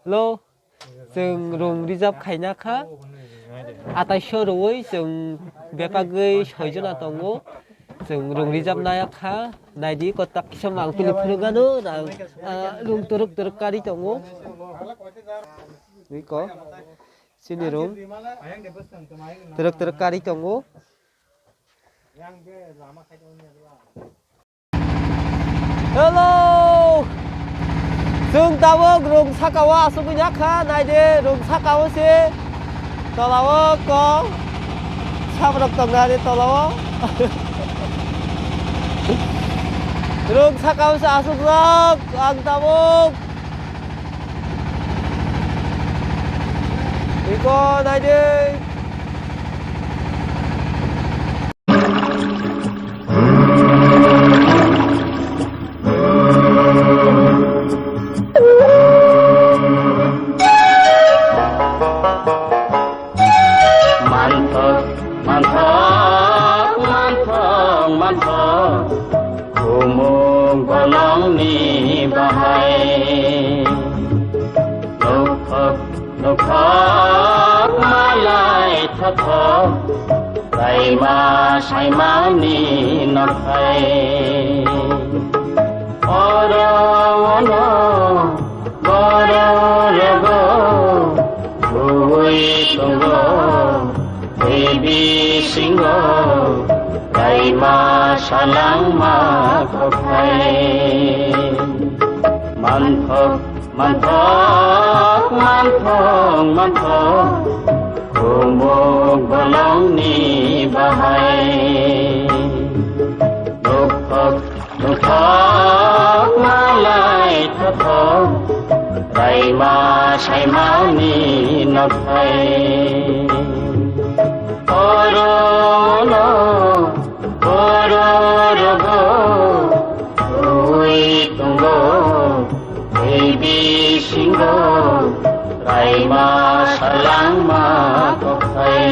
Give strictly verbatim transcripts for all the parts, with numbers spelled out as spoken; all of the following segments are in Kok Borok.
Hello, chwng rung reserve khaina kha. Ataisho rwui chwng bebagwi soijona tongo. Chwng rung reserve naya kha. Naidi kotak kisa mang pili phunukgano rang, ah, rung twrwk twrwk kari tongo. Niko chini rung twrwk twrwk kari tongo. Hello! Chwng tabuk rung sakao asugwi nakha, naidi rung sakao se tolao kok sabrok tongnani tolao. Rung sakao se asukrok ang tabuk. Iko naidi. Manthok, manthok, manthok, manthok, khumuk bolongni bahai. Nokhok, nokhok, malai thothok, raima saimani nokhai. Oro ono borok rogo, bui tongo, bui bisingo, raima salangma kokhai. Manthok, manthok, manthok, manthok, khumuk bolongni bahai. Nokhok, nokhok, malai thothok, raima saimani nokhai. Oro ono, oro rogo, bui tongo, bui bisingo, raima salangma kokhai.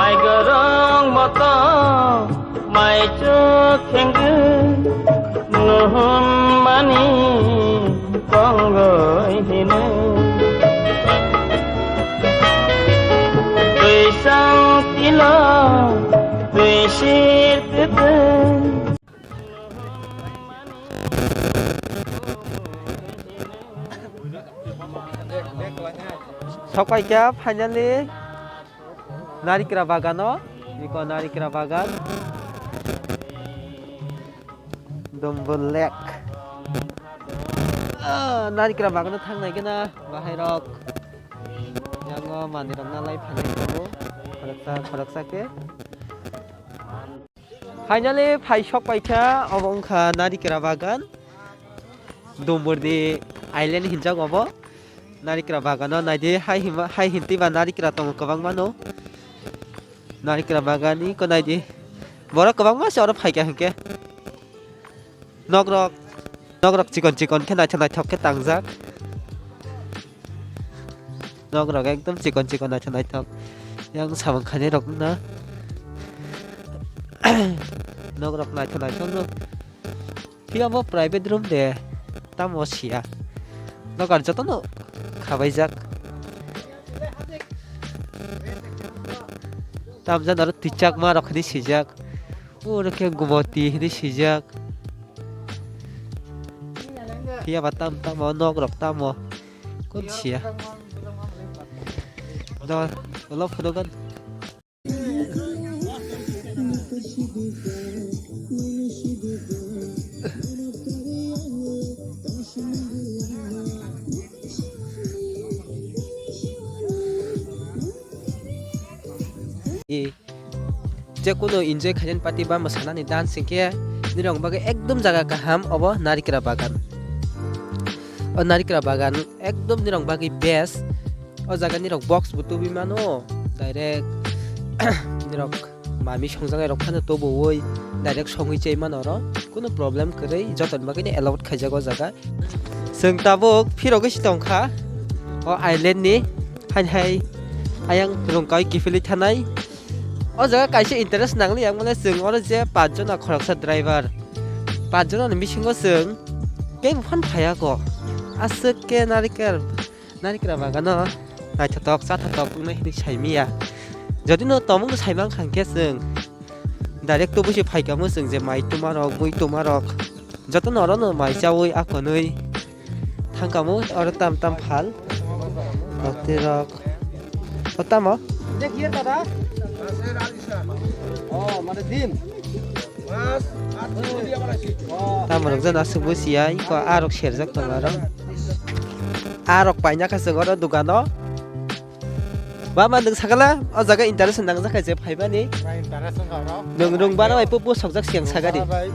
Mai gorong moto mai chuk khengkhe nuhun mani tongoi hino. Twi sang tilo twi sir tete. Sokaikha finally. Narikra bagano, iko narikra bagan. Dumbul Lake. Ah, narikra bagano thangnai gana, bahai rok. Yango mandirok nalai phanai tongo. Khoroksa, khoroksa khe. Finally, phai sok paikha, obo wngkha narikra bagan. Dumburdi Island hinjak obo. Narikra bagano naidi, hai hima, hai hinti ba narikra tongo kwbangma no. Narikra bagani ko naidi. Borok kwbangma se oro phaikha hinkhe. Nokrok, nokrok chikon chikon khe naithok naithok khe tangjak. Nokrok ekdom chikon chikon naithok naithok. Yang samung khainai rok wngna. Nokrok naithok naithok no. Phiya bo private room de, tamo siya. Nokar jotono khabaijak. Tamjani aro twichakma rok hinwi swijak. Oro khe Gumoti hinwi swijak. Phiya ba tam tamo nok rok tamo. Kun siya. Do, ulo phunugan. E, je kuno enjoy khainani party ba mwsanani dance hinkhe nini rok bagwi ekdom jaga kaham obo narikra bagan. O narikra bagan ekdom nini rok bagwi best. O jaga nini rok box bo tubui mano direct nini rok mami songjaknai rok phano tubuwi direct songwi chai mano oro, kunu problem kwrwi, jotoni bagwino allowed khaijak o jaga. Chwng tabuk phirogwi se tongkha o island ni, haini hai ayang rwngkaui kiphilwi thanai. O jaga kaisa interest nangli yang mane chwng oro je pach jona khoroksa driver, pach jona ni bisingo chwng kebo phan phaiya kho. Aswk khe narikel, narikra bagano naithotok chathotok wngnai hinwi saimiya. Jodi no tomung no saimang khankhe chwng direct to busi phaikamo chwng je mai tumarok, mui tumarok jotono orono mai chaui akonwi thangkamo oro tam tam phal. Rok tei rok. O tamo? Tamo rok jana aswk busiya, iko a rok serjak tongo aro. A rok paina kha chwng oro dogano. Baba, nwng sakala o jaga interest nangjak kha je phaimani. Ba interest wngkha oro. Nwng rwngba bai pupu sokjak siyang sagari. Rwngba bai.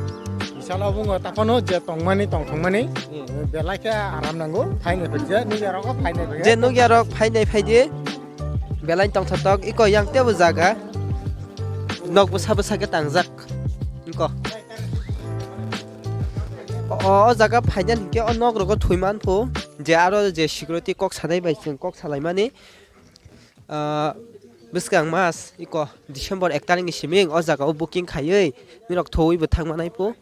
Bisalo bungo taphano je tongmani, tongthokmani. Hmm. Belai khe aram nango, phainai phai je, nukya rok phainai phai. Je nukya rok phainai phai di. Belai tongthoktok, iko yang tebo jaga. Nok bwsa bwsa khe tangjak. Iko. O, o jaga phainani hinkhe o nok rogo thwi manphu. Je aro je security kok sanai bai chwng kok salaimani. Ah, bwskang mas iko December ek tarikni siming o jaga o booking khaiwi norok thowi bo thang manai pho.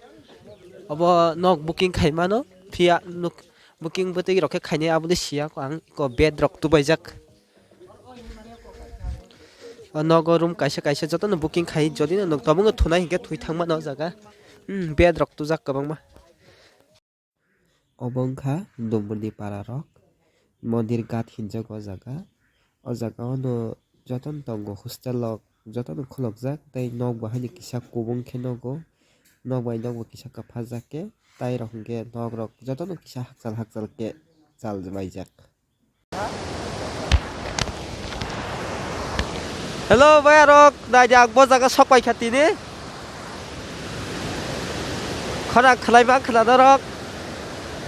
Obo nok booking khai mano, phiya nuk booking bwtwi rok khe khainai, aboni siya ko ang iko bed rok tubaijak. O nogo room kaisa kaisa jotono booking khai, jodi no nuk tabuk no thunai hinkhe thwi thang mano o jaga. Hmm, bed rok tujak kwbangma. Obo wngkha Dumburni para rok, Mondir Ghat hinjak o jaga. O jaga o no jotono tongo hostel rok, jotono khulukjak tei nok bo haino kisa kubung khe nogo. Nok bai nok bo kisa kwphajak khe, tai rok hinkhe nok rok jotono kisa hakchal hakchal khe chal baijak. Hello, bayarok, naidi ang bo jaga sok paikha tini. Khorang khlai ma khwna norok.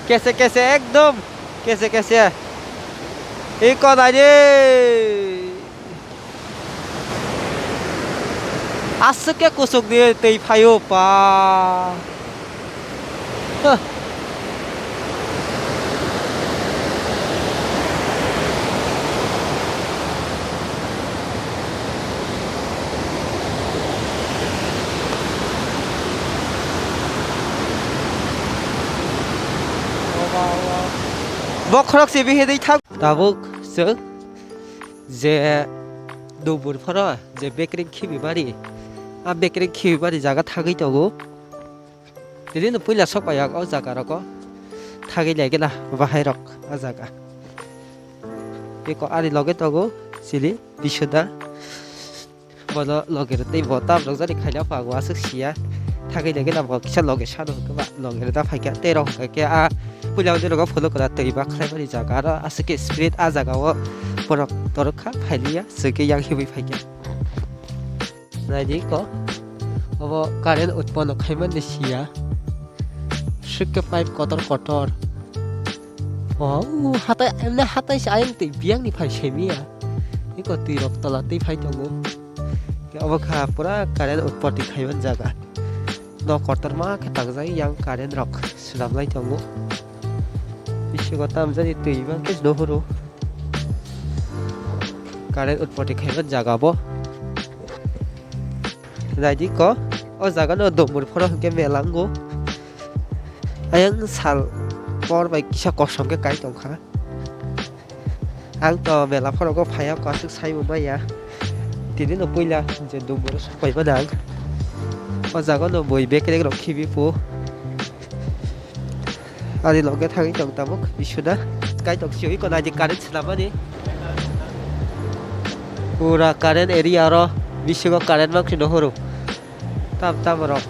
Kese kese ekdom, kese kese. Iko naidi. Aswk khe kuchukni twi phaio pa. Huh. Bokhorok se bihidwi thang. Tabuk chwng je Dumbur phoro je Bekreng Khibibari, a Bekreng Khibibari jaga thangwi tongo. Tini no puila sok paiya o jaga rogo thangwi lai gela bahai rok o jaga. Eko ani loge tongo chini Bisuda. Bono loge rw tei bo tam rok jani khaina phago aswk siya. Thangwi lai gela bo kisa loge sano hwnkhe ba loge rw da phaikha tei rok hwnkhe a puila oni rogo phunukna twi ba khlaimani jaga aro aswk khe spirit a jaga o borok torok kha phailiya swkhe yang himwi phaikha. Naidi ko obo current utpono khaimani siya. Swkhe pipe kotor kotor. O hatai emne hatai se ayang twi biyangni phai semiya. Iko twi rok tola twi phai tongo. Obo kha pura current utpoti khaiman jaga. Nok kotorma khe tangjak yang current rok swnamlai tongo. Bisingo tamjani twi ba khe nuhuru. Current utpoti khaiman jaga bo. Naidi ko, o jaga no Dumbur phoro hwnkhe mela wngo. Ayang sal por bai kisa kosom khe kai tongkha. Ang to mela phorogo phaiya, kwasuk saibo maya. Tini no puila je Dumbur sok pai mano ang. O jaga no bui bekereng rok khibi phu. Ani loge thangwi tong tabuk Bisuda. Kaitok siwi ko naidi current swnamani. Pura current area oro bisingo current mankhe nuhuru. Tam tam rok.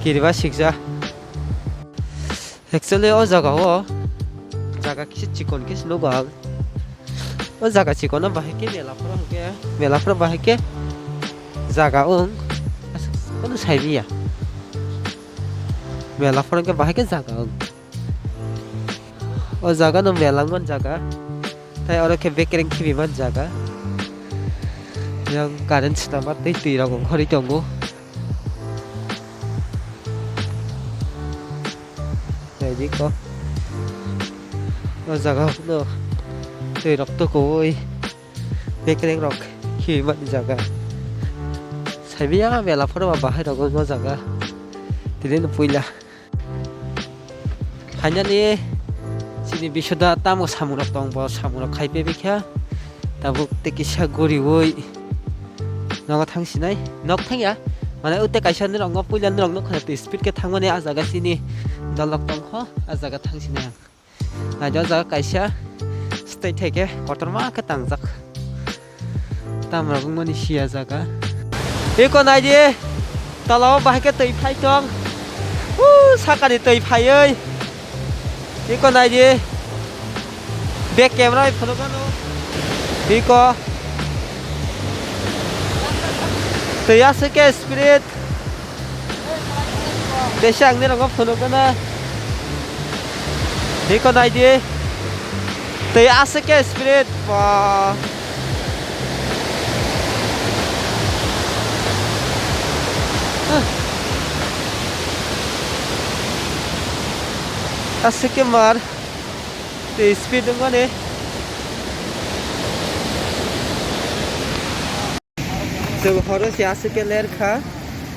Kiriba sikja. Actually o jaga o jaga kisa chikon khe se nugo ang. O jaga chikon o bahai khe mela phoro hwnkhe, mela phoro bahai khe jaga wng. Aswk kono saimiya. Mela phoro hwnkhe bahai khe jaga wng. O jaga no mela wngmani jaga. Tai oro khe bekereng khibiman jaga. Yang current swnamma tei twi rok ongkhorwi tongo. Naidi ko. O jaga no twi rok tukuwi bekereng rok khibi mani jaga. Saimanya mela phano ba bahai rok o jaga. Tini no puila. Finally, chini bisoda tamo samungrok tong, bo samungrok khai pebikha. Tabuk tei kisa guriwi nogo thangsinai. Nok thangya. Mane ute kaisa nirok no puila nirok no khana twi speed khe thangmani ah jaga chini dolok tongkho, ah jaga thangsinai ang. Naidi o jaga kaisa stay thaikhe kotorma khe tangjak. Tamrok wngmani siya jaga. Eko naidi, tola o bahai khe twi phai tong. Uu, sakani twi phaiwi. Eko naidi. Back camera bai phunukgano. Eko. Twi aswk khe speed. Tei se ang nirok phunukgana. Eko naidi. Tei aswk khe speed. Ba. Aswk khe mar. Tei speed wngmani. Chwng horo se aswk khe ler kha.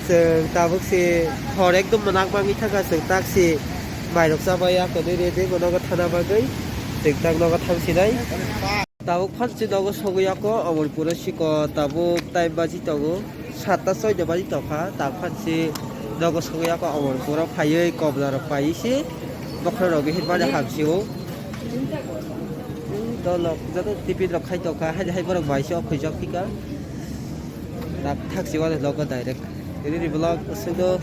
Chwng tabuk se hor ekdom mwnak bangwi thangkha, chwng tak se mairok chabai ya, kwnwi ready bo nogo thana bagwi. Chwng tak nogo thangsinai. Tabuk phan se nogo sogwi yako Omorpuro siko tabuk time baji tongo. Satta soita baji tongkha, tak phan se nogo sogwi yako Omorpuro phaiwi kobla rok paiwi se bokhorok rok hinmani hamsio. Dolok joto tiffin rok khai tongkha, hai hai borok bai se o khuijak phika. Tak thak se wale logo direct. Ini di vlog sudo.